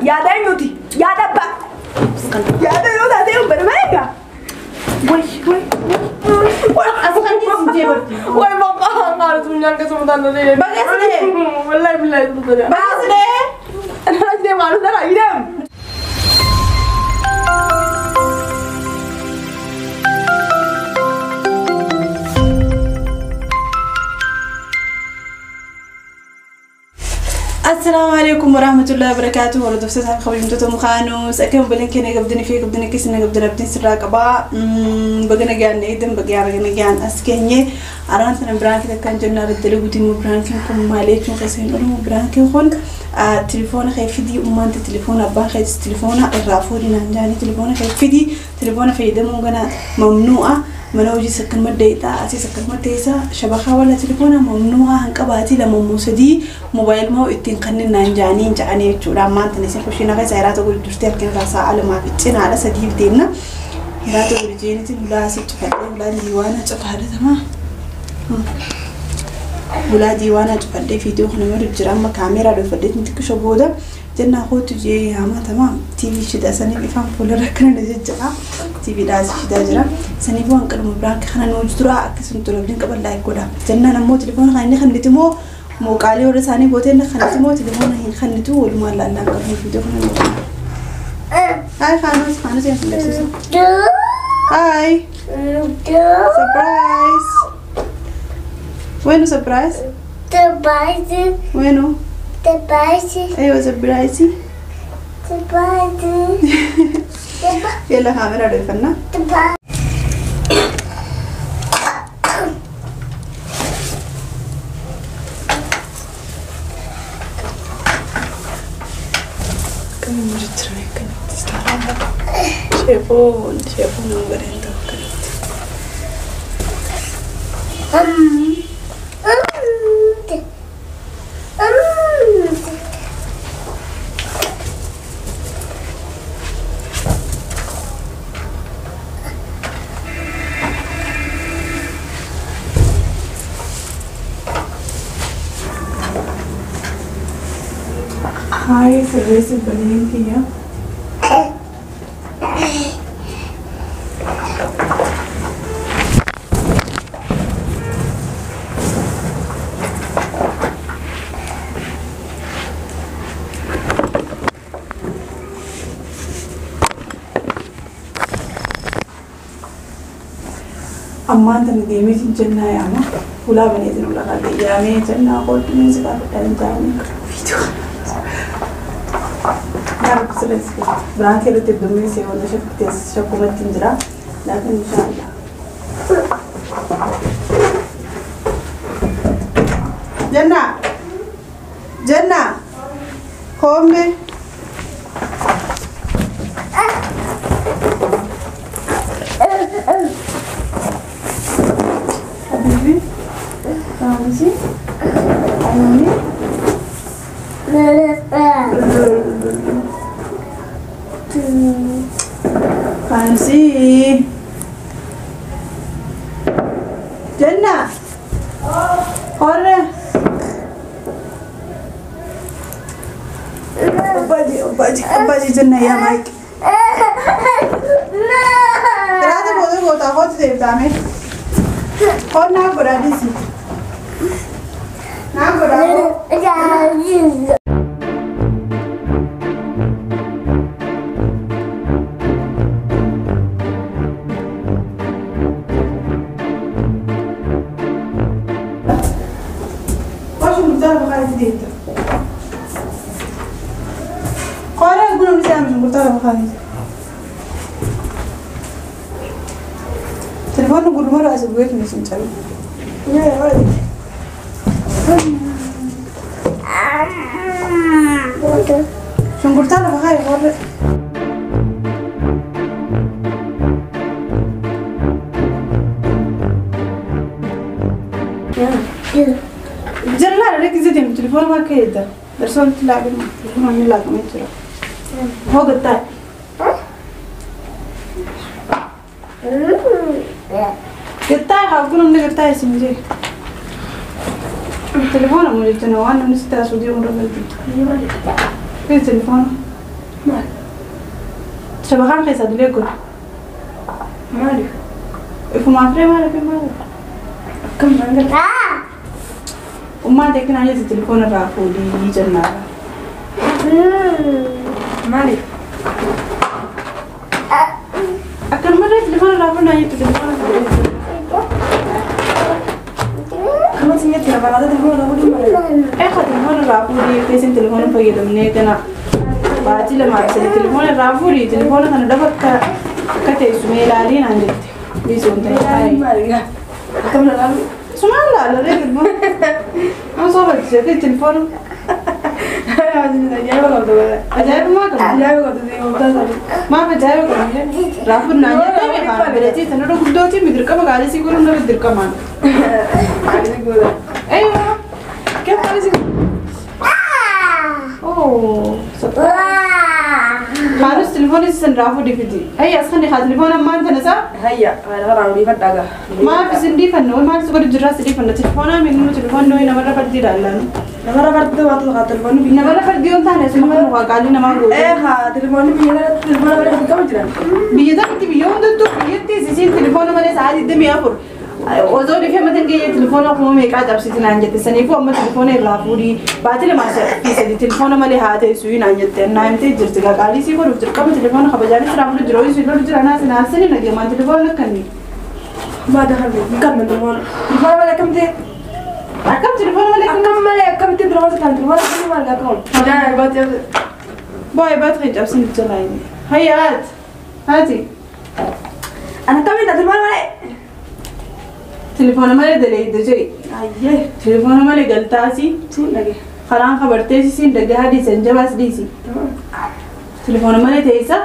Yaada eenyuti? Yaada abbaa. Yaada yoo taate ubbata malee egaa. Way way. As kan dhiisin jee barti. Way maqaa qaalu sun nyaanka sun taanoo deemu. Baga si dhee. Wallahi billahi sun taanoo. Baga si dhee. Anaa deemu qaalu sana deemu. السلام عليكم ورحمة الله وبركاته. ورد خبيبتو مخانوس أكيد بلين كنا قبدني في قبدني كسنا قبدنا بدين سرا قبا بقنا جان نيدم بقيا بقنا جان أسكني أران تنا برانك كان جنا ردلو بدي مو برانك كم مالك مخسين ولا مو برانك خون تليفون خيفدي وما أنت تليفون أبا خيت تليفون الرافوري نانجاني تليفون خيفدي تليفون في دم مجنا ممنوعة منوجي سكن مديتا أسي سكن مديتا شبكة ولا تليفون ممنوعة هنقباتي لما موسدي موبايل ما هو التين قنن نانجاني جاني تورا ما أنت نسي خشينا غير سيارات أقول درتي لكن راسا على ما بتشين على سديف دينا هرات أقول جيني ولا ست فلة ولا ديوانة تفهد تمام ولا ديوانة تفهد فيديو خنا مرة جرام كاميرا لو فديت نتك شو بودا جنا خوت جي هما تمام تي في شدا سني بفهم فولر كنا نجزع تي في داز شدا جرا سني بوان كلام براك خنا نوجد را أكسن طلب قبل لايك كودا جنا نمو تليفون خلينا خليتمو موقعلي ورا ساني بوتين خليتمو تليفون هين خليتو والما لا لا قبل فيديو خنا نوجد. هاي خانوس خانوس يا سندس. هاي سربرايز. وينو سربرايز؟ سربرايز. وينو؟ سربرايز. ايوه سربرايزي. سربرايز. يلا كاميرا دفنا. كم مرة كنت شايفون شايفون مغرين توكلت. هاي سريس البنين فيها. أما أنت نديمي جنة يا ما ولا بنيتنا ولا غادي يا مي جنة قلت من زكاة الجامع فيديو نعم كسرت برانك اللي تبدو سي ولا شفت شكومة تنجرا لكن إن شاء الله جنة جنة قومي حبيبي رامزي عيوني فانسي جنة قرة أباجي أباجي أباجي جنة يا مايك راتي بودو بوتا خوت ديبتامي خود نا غراديسي نا غرادو تليفون نقول مرة أسويت من سنتين. يا ولد. شو قلت أنا بخايف مرة. جرلا لك زيد التليفون ما كيدا. درسون تلعب التليفون ما نلعب ما ترى. هو قطع. قطع خافون من قطع سمجي. التليفون مو جبتنا وانا من ستة سعودية مرة بدي. في التليفون. Maal? Shabakaan keessaa dilee godhu. Maaliif? Ifumaaf ree maaliif maaliif? Akkam naan gala? Ummaan teekinaa jetti telefoona irraa fuudhii jennaan. Maaliif? Akkanumarree telefoona irraa fuudhaa jettu telefoona fuudhee. Akkuma isin jetti lafa laata telefoona irraa fuudhii malee. Eegaa telefoona irraa fuudhii keessin telefoona fayyadamnee kana baatii lamaaf sadii telefoona irraa fuudhii telefoona kana dafa akka teessumee ilaalii naan jette. Biisuun ta'e. Maali gaa? Akkam na laalu? Sumaan laala ree telefoona. Amma soo barsiisee fi telefoona. Ajaa'iba qabdu bara. Ajaa'ibumaa qaba. Ajaa'iba qabdu deemamtaa isaanii. Maaf ajaa'iba qaba? Raafuun naan jettee beekaa bireetii sanarra guddootii mi dirqama gaarii sii godhuun nama dirqamaan. Gaarii godha. Eeywa. Keef gaarii sii godhu? Oh, خالص تليفوني سنرافو دي فيدي هيا اسخني خا تليفون ما انت نسا Hayya, lafa raawwii fadhaa gaa. ما في سندي فن ما في سكر جراس دي فن تليفون من تليفون نوي نمر فردي دالان Namarra fardii waatu haa telefoonni biyya. نمر فردي يوم ثاني اسمه هو قال لي نما Ee haa telefoonni biyya kanatti telefoona malee qabu jiran. بيدا انت بيوم دتو بيتي سيسين تليفون ما ليس عادي دمي افر وزوري في متن جاي تليفون اخو مي قاعد ابسيتين عن جت سنيفو اما تليفون الرافوري باتل ما في سدي تليفون ما لي هاتي سوين عن جت نايمتي جرت قال لي سي كور تركب تليفون خبجاني سرافو جروي سي لور جرانا سناسني نجي ما تليفون لكني ما دخل كم من telefoona. Telefoona malee akkam ta'e? Akkam telefoona malee Akkam malee akkamitti telefoona kan telefoona akkam maal gaa qabu? Ajaa'iba baatee. باي باتري جابسين الجلايني هيا هات هاتي Ana akkamitti telefoona malee? تليفون مالي دلي دجي Ayyee. تليفون مالي قلتاسي Siin dhage. خران خبرتي سين دغه دي سنجباس ديسي تليفون مالي تيسا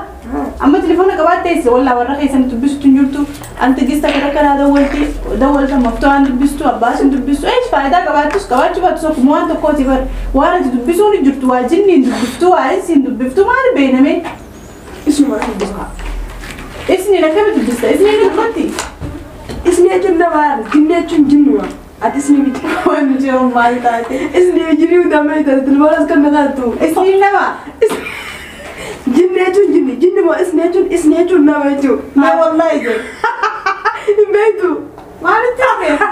اما تليفون قبات تيسا ولا ورا خيسن تبستو تنجرتو انت جيستا كذا كذا دولتي دولت مفتوح عند تبستو عباس تبستو ايش فايده قباتوس قباتو باتسو مو انت كوتي بر وانا تبسوني جرتو واجني تبستو عايزين تبستو ما بينمي Isuma dubbisaa. اسني لكم تبستا اسني نبتي Isni jechuun nama jinni jechuun jinnuma. Ati isni miti. وين جو مال تاتي Isni jirii damee taate telefoonas kan naqaatu. اسني نما Jinni jechuun jinni jinni moo isni jechuun isni jechuun nama jechuudha. ما والله زي Hin beektu. ما نتفق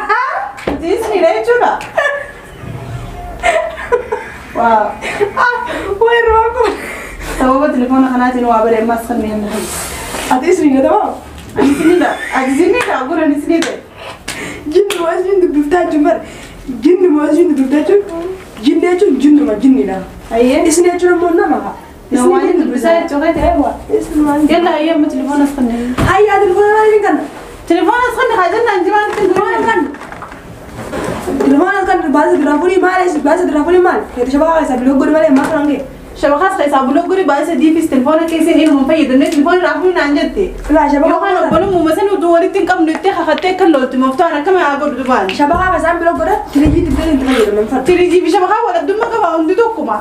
اسني ليه جونا واو Way rabaa kun. سبب تليفون قناتي نو عبر ما سخني انا Ati isni na tamaa? اسني لا اسني لا اقول انا اسني ده Jinni moo isni dubbiftaa jechuun bara. Jinni moo isni dubbiftaa jechuun jinni jechuun jinnuma jinnidha. ايه Isni jechuun immoo nama. لو ما تلبسها تغير ايوه Isni maal? يلا هي ما تليفون اسخني Hayya telefoona maaliif kan? تليفون اسخني حاجتنا انت ما Telefoona kan? Telefoona kan baasa diraafurii maal baasa diraafurii maal? Keeti shabaa isaa biloo godhu malee maal kan شبكات خيسا بلوغري بايسة دي في تليفونك كيسين إنه مفيد إنه تليفون رافعين عن جدي Laa shabaa يوهان أقولهم مثلا ودورتين كم نتيجة خدتك كله مفتوح أنا كم أقول دبان Shabaa isaan biloo godha tiriijii tibbeen itti fayyadaman farda. تريجي بشبكة ولا دم كم عندي دوكما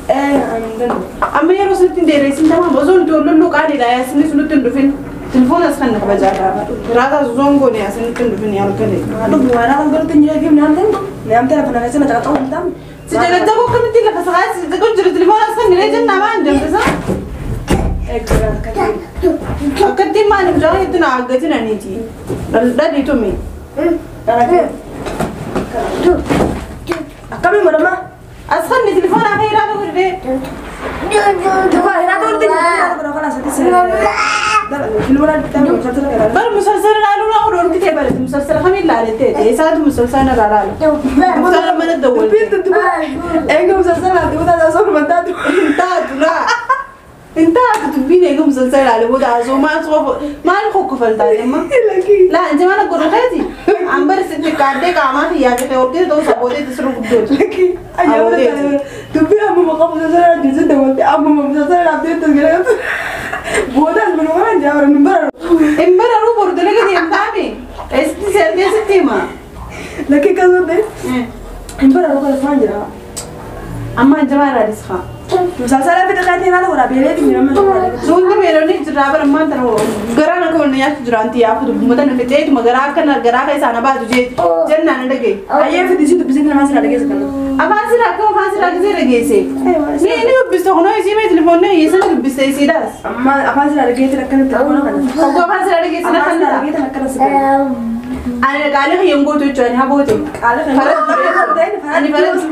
Ee ani danda'u. أما يروس نتين ديريسين تمام بزون تقول له قاعد لا ياسني سنتين دفن تليفون أسخن خبجا راتا زونغو ني أسنتين دفن يا الكلي Dhuguma waan godhutti hin jiree fi naam ta'e naam ta'e lafa nama sana caqaxuu hin taane. سجلت دبو كم تي لفسخات تقول جري تليفون أسخن ليه جنة ما عندهم بس أكدي ما نبجاه يدنا عقدتنا نيجي لا دي تومي Akkamiin godhama? أسخن تليفون أخيرا بقول ليه Hiraata godhutti hin jiree kalaas ati بر مسلسل لا لا أقول كتير بس مسلسل خميل لا لتي ساعات مسلسل لا لا مسلسل ما ندور Eega musalsala ati booda asoo mantaatu. انتهت لا انتهت تبيني يقوم مسلسل على بود عزو ما تخوف ما نخوك فلتا يما لا انت ما نقول خيتي عم برس انت قاعده قاعده يا اخي قلت له صبودي تسرق الدور Lakki ajaa'iba dubbii amma maqaa musalsala jinsi dabalte amma musalsala abdii tasgara booda as mana waan jaa hin bararu. امبارح رو برضه لقيت يا مامي استي ستي ما Lakki akkasuma ta'e hin bararu kan waan jira. اما جمال رئيسها Musalsala fide kaatii haala waraabeelee jira mana. Suundi meeronni jira bara maanta garaa na koon nyaatu jira anti yaafu dubbatan fixeetuma garaa akkana garaa keessa na baatu jee jennaan dhagaye. Ayyee fide si dubbisee namaa sirraa dhageessa kana. Afaan sirraa akka afaan sirraa gisee dhageesse. Ni dubbiste kunoo isii mee telefoonni hiyyeessa ni dubbiste isiidhaas. Amma afaan sirraa dhageesse akkanatti ta'uu kana. Oguu afaan sirraa dhageesse na Afaan sirraa kan dhageesse akkana si ta'e. Ani qaalee kiyyan gootu jechuudha ani haboote. Qaala kana. Ani faraddu.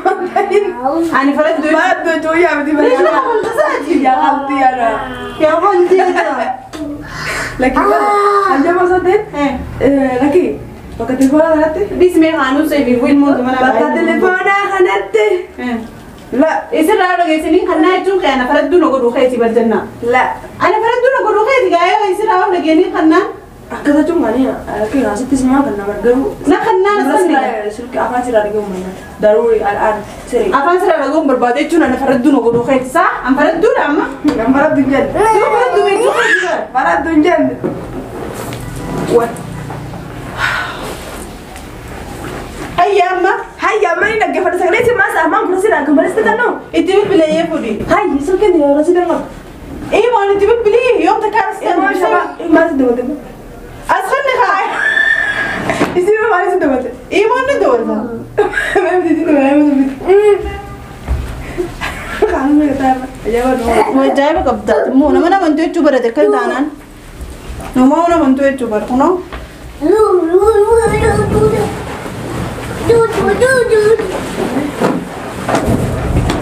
Ani faraddu. Faraddu jechuun yaa miti Leesh lafa holtasaati. Yaa qalti yaa. Yaa holteeta. Lakki bara. Anjama osoo ta'e. Lakki bakka telefoonaa kanatti. Dhiismee haanuu seefi ilmoo mana Bakka telefoonaa kanatti. La. Isirraa dhageessanii kannaa jechuun kee ana faradduu na godhuu keeti barjannaa. La. Ana faradduu na godhuu keeti gaa'ee isirraa dhageessanii kannaan. Akka jechuun maali? Lakki asittis maa kan nama garuu. Na kannaan asirra. Silkii afaan sirraa dhagahuun mana. Daruuri al'aan siree. Afaan sirraa dhagahuun barbaade jechuun ana faradduu na godhuu keeti saa? An faradduudha amma. An faraddu hin jenne. Yoo faradduu jechuu keeti bara. Faraddu hin jenne. Wa. Hayya amma. Hayya amma ni dhaggeeffadha sagalee si maas ammaan kun sirraa kan barreessite kan noo. Itti bilbilee fuudhi. Hayyi silkiin yeroo si darba. Imoon itti bilbilii yoom takka as Imoon shaba maal si dabate? As kanni haa. Isin maal si dabate? Imoon ni dabalta. Mee miti dabala mee miti. Kan mee ta'a ajaa'iba noo. Ajaa'iba qabdaati immoo nama namantu jechuu barate kan taanaan. Nama namantu jechuu bara kunoo.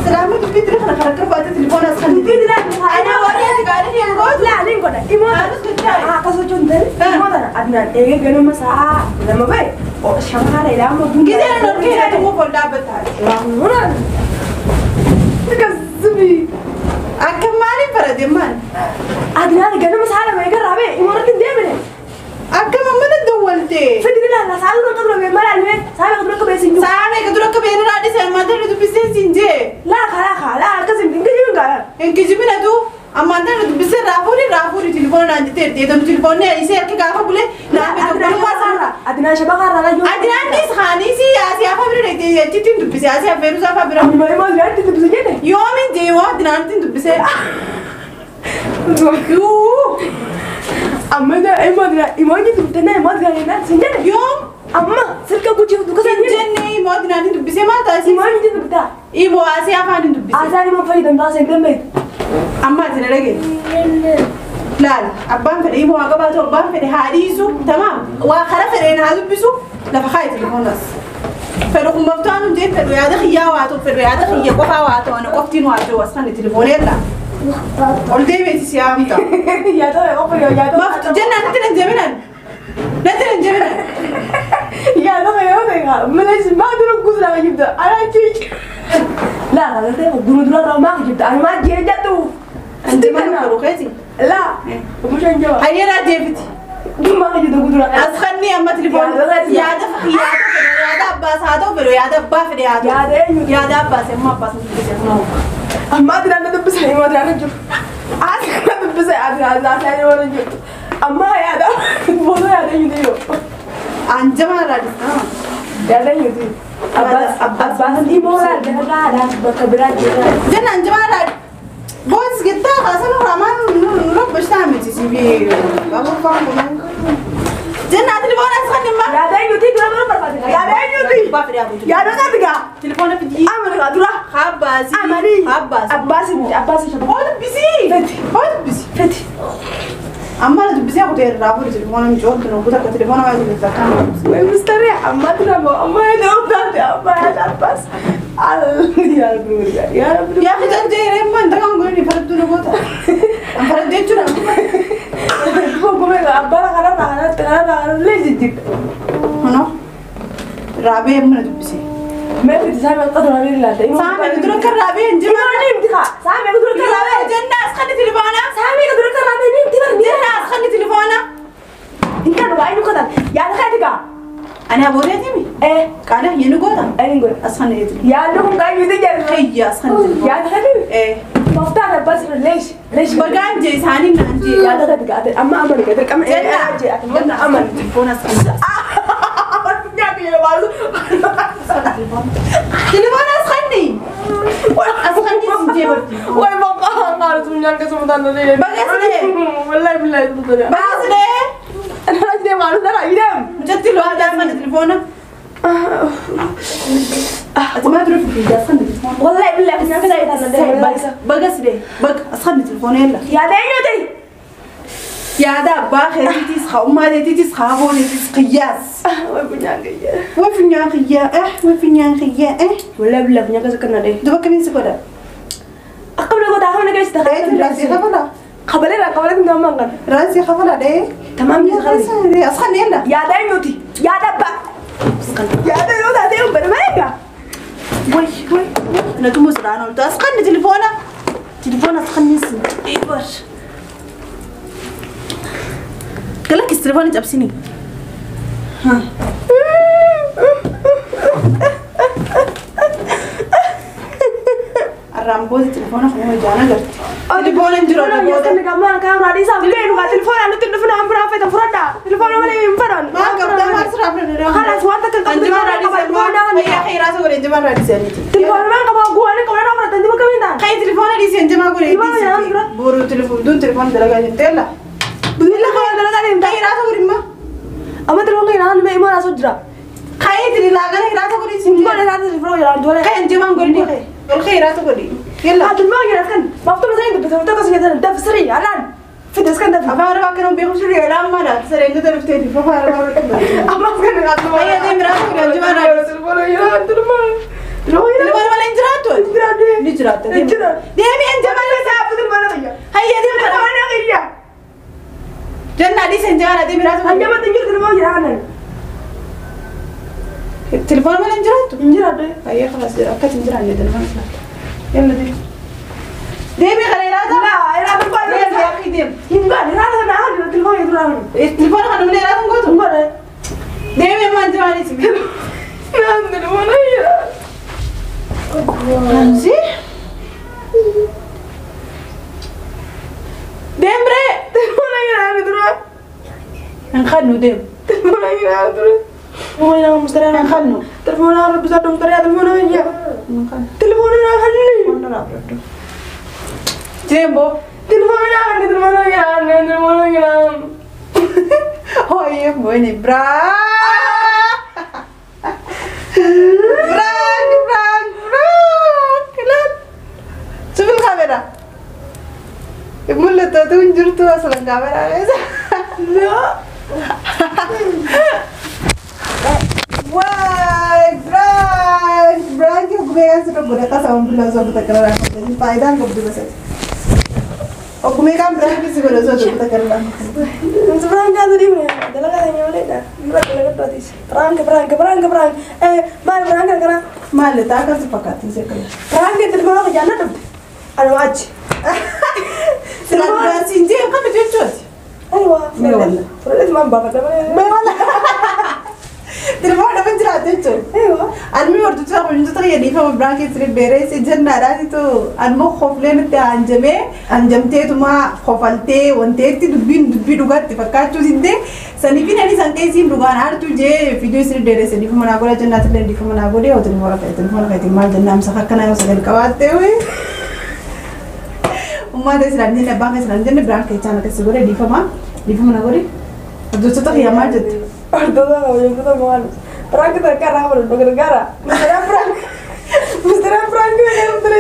Salaama dubbii tiri kana karaa karbaate telefoona as kan Dubbii tiri Ana warri ati gaarii hin gootu. Laa ni godha. Imoon akkas jechuun ta'e imoon tana adnaan eegee ganama sa'a 2 ba'e shamarra ilaamu. Gisee na dhorkee na tumuu ol dhaabbataa. Waan Kasbi. Akka maaliin farade maal? Adnaan ganama sa'a 2 eegarraa ba'e imoon irratti hin deemine. Akka mammana dawwalte. Fidini laala sa'a dura akka dura ba'e maal almee sa'a meeqa dura akka ba'e siin jiru. Sa'a meeqa dura akka ba'e nurraa dhiise ammaan tana dubbisee siin jee. Laa laa laa akkas hin kijibin gaara. Hin kijibin atu ammaan tana dubbisee raafuudhi raafuudhi telefoona naan jettee erti. Eegamu telefoonni isee harki gaafa bulee naaf tokkummaa isaarraa. Adnaan shabaqa irraa laa yoo. Adnaan dhiis haanii asii afa bira achitti hin dubbise asii affeeruu isaa afa bira. Amma immoo adnaan itti dubbise jenne. Yoomiin jee yoo adnaan itti dubbise. Amma immoo adnaan immoo inni dubbite na immoo adnaan jennaan siin jenne. Yoom? Amma silka gujiif duuka Hin jenne immoo adnaan hin dubbise maal taasise? Immoo inni dubbita. Immoo asii afaan hin dubbise. Asaan immoo fayyadamtaa seen dandeettu. Amma ati na dhagee. Laal abbaan fedhe immoo haa qabaatu abbaan fedhe haa dhiisu tamaam waa kara fedheen haa dubbisu lafa kaayi telefoonas. Fedhu kun maftaan hin jeen fedhu yaada kiyyaa waa ta'u fedhu yaada kiyya qofaa waa ta'u ana qoftiin waa ta'u as kan telefoonee irraa. Ol deebiiti si haamta. Yaada qofa yoo yaada. Maftu jennaan natti hin jeminan. Natti hin jeminan. Yaada yoo ta'e malees maa dura guutuu lafa jibda ana jechi. Laa kana ta'e guruu dura irraa maa jibda ani maa jee jettu. Anti maal godhu keeti? Laa bishaan jaba. Hayyeeraa deebiti. Maa jibda guutuu dura. As kanni amma telefoon yaada yaada yaada abbaas haa ta'u fedhu yaada abbaa fedhe haa ta'u. Yaada eenyu? Yaada abbaas amma abbaas hin dubbise kunoo. Amma adinaan na dubbisa immoo adinaan hin jiru. Asii na dubbisa adinaan asii immoo hin jiru. Amma yaada boodoo yaada eenyuti yoo. Anjama irraa dhisa. Yaada eenyuti. Abbaan immoo irraa bakka biraa jira. Jenna anjama irraa Boys gitta hasan raman rubbish taamiti si bi babu faamu. Jenna telefoona as kan imma. Yaada eenyuti dura dura barbaade. Yaada eenyuti. Abbaa fedhe haa bulchu. Yaada isaati gaa. Telefoona fidii. Amani gaa dura. Abbaasi. Amani. Abbaasi. Abbaasi miti abbaasi shaba. Hoo dubbisi. Feti. Hoo dubbisi. Feti. Amma na dubbisee kutee irraa fuudhi telefoona micoomtu nu kutaa telefoona waa dubbisa kan. Way mistari amma dura moo amma yaada obdaate amma yaada abbaas. Yaa Rabbi yaa Rabbi. Yaa fitan jeeree immoo inta kan godhani farduu nu goota. Fardu jechuudha. Gomee abbaa kanarraa kanatti kanarraa kanatti lee jijjiirta. Kunoo raabee mana dubbisee. Mee fiti saamee akka dura ni ilaalta. Saamee dura kan raabee hin jiru. Ni miti kaa. Saamee dura kan raabee. Jenna as kan telefoona. Saamee dura kan raabee ni miti barni. Jenna as kan telefoona. Inta dhugaa inni qotan yaada keeti gaa. Ani aboodeetimi. Qaala yenu goota. Ani godha. As kan eetu. Yaadni kun qayyuuti jedhu. Hayya as kan telefoona. Yaada keeti. Maftaan abbaas irra leesh leesh. Bagaan jee isaanii naan jee. Yaada keeti gaa amma amani gaa dirqama Jenna. jee ati amma amani. Telefoona as kan. Nyaata yeroo baasu. Telefoona as kanni. As kanni si jee barti. Way maqaa qaalu sun nyaan keessuma taana lee. Bagas lee. Wallahi billahi tutuudha. Bagas lee. Ana deem qaalu dara idem. Mucatti loo aadaa mana telefoona. ما تروح في الجلسة التليفون والله بالله في الجلسة بقى سري بقى اسخن التليفون يلا يا دينو يا دا باخي تيسخا وما دي تيسخا هون تيسقياس وين فنيان خيا وين فنيان خيا ولا بالله فنيان كذا كنا ليه دابا كمين سكودا قبل قد عملنا جالس دخلت راسي خفلا قبلنا قبلنا تمام راسي خفلا ليه تمام يا خلي اسخن يلا يا دينوتي يا دبا يا دينوتي هاتيهم برميكا وي وي انا تموس انا قلت اسخن تليفونه تليفونه اسخن نسي ايبر قال لك التليفون تبسني ها الرامبوز التليفون خمو جانا قرت تليفون انجرو الرامبوز انا كمان كان رادي سام لين ما تليفون انا تليفون عم برافه تفردا تليفون ولا ينفرن ما قبل ما صرف خلاص وانت كنت رادي سام يا اخي راسه ولا انت ما رادي سام تليفون ما قبل قواني قبل رافه انت ما كمين خي تليفون رادي انت ما قولي بورو تليفون دون تليفون دلقا جنتلا بالله خير دلقا انت خي راسه وري ما اما تليفون غير انا ما راسه جرا خي تلي لاغا راسه وري ما راسه تليفون يا دوله خي انت ما قولي خي الخيرات قولي يلا هذا الماء يا كان ما فتح زين بس بس كده ده في سري علان في دس كان ده افار كانوا بيخشوا لي علام ما لا سري انت درفتي ففار اما كان هيا دي مراتك يا جماعه تليفون يا تليفون تليفون ولا انجراتو نجرات ديمي انت ما هيا دي انا جنة دي سنجارة دي مراتك هيا ما تنجر تليفون يا انا التليفون ولا انجراتو انجراتو هيا خلاص اكلت انجرات التليفون يلا دي ديمي غير هذا لا انا بقول يا اخي ديم ينقال هذا انا عادي التليفون يضربني التليفون خلنا من هذا نقول ديمي ما انت مالي سمي نعم تليفون هي انزي ديمري تليفون هي انا دروح نخنو ديم تليفون هي انا دروح وين مستريح نخنو تليفون انا بزاد مستريح تليفون هي تليفون انا خلي جيمبو تليفون انا تليفون انا تليفون انا هاي بوني برا برانك برانك برانك لا شوف الكاميرا مولة تون جرتو اصلا كاميرا لا واي برانك برانك وكمية سر بقول قسم بالله زوج تكرر فايدان قبل بس وكمية كان برانك سيقول زوج تكرر برانك هذا ليه ده لا هذا يا ولد ده لا لا برانك برانك برانك برانك إيه ما برانك كنا ما اللي تاكل سفكات زي كده برانك تلفونك جانا أنا واج سلام سنتين قبل تجوز أيوة فرلت ما بابا ما والله تلفون بنت تجوز أيوة المهم ورد تاخذ انت تغير يفهم برانك تري بيريس جنة راتي المخ خوف لين انت انجمي انجمتي ما خوفلتي وانتي دبين دبي دوغات فكاتو زيد سنيفين اني سانكيسين دوغان ارتو جي فيديو سري ديريس دي فمنا غولا جنة تلين دي فمنا غولي او تلفون تلفون كاي مال جنة مسخ كنا يوصل كواتي وي وما تسرع جنة بانك سرع جنة برانك كان كسبورة دي فما دي فمنا غولي دوتو تغير ما جت أردوغان برانك تركارا ولا بغرغارا مستر فرانك مستر فرانك يا مستر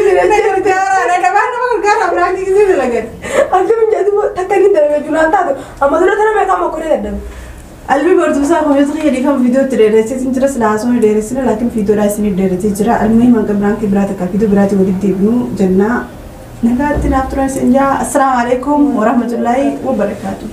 جرى انا كمان بغرغارا برانك كذي لقيت انت من جد تكني درجة جنان تادو اما دول ترى ما كان مكوري ده قلبي برضو ساعة يتغير يفهم فيديو تريرسي تنترس لعصون ديرسنا لكن فيديو راسني ديرسي جرى المهم ان برانك براتك فيديو براتي ودي ديبنو جنة نغاتي نافترس انجا السلام عليكم ورحمة الله وبركاته.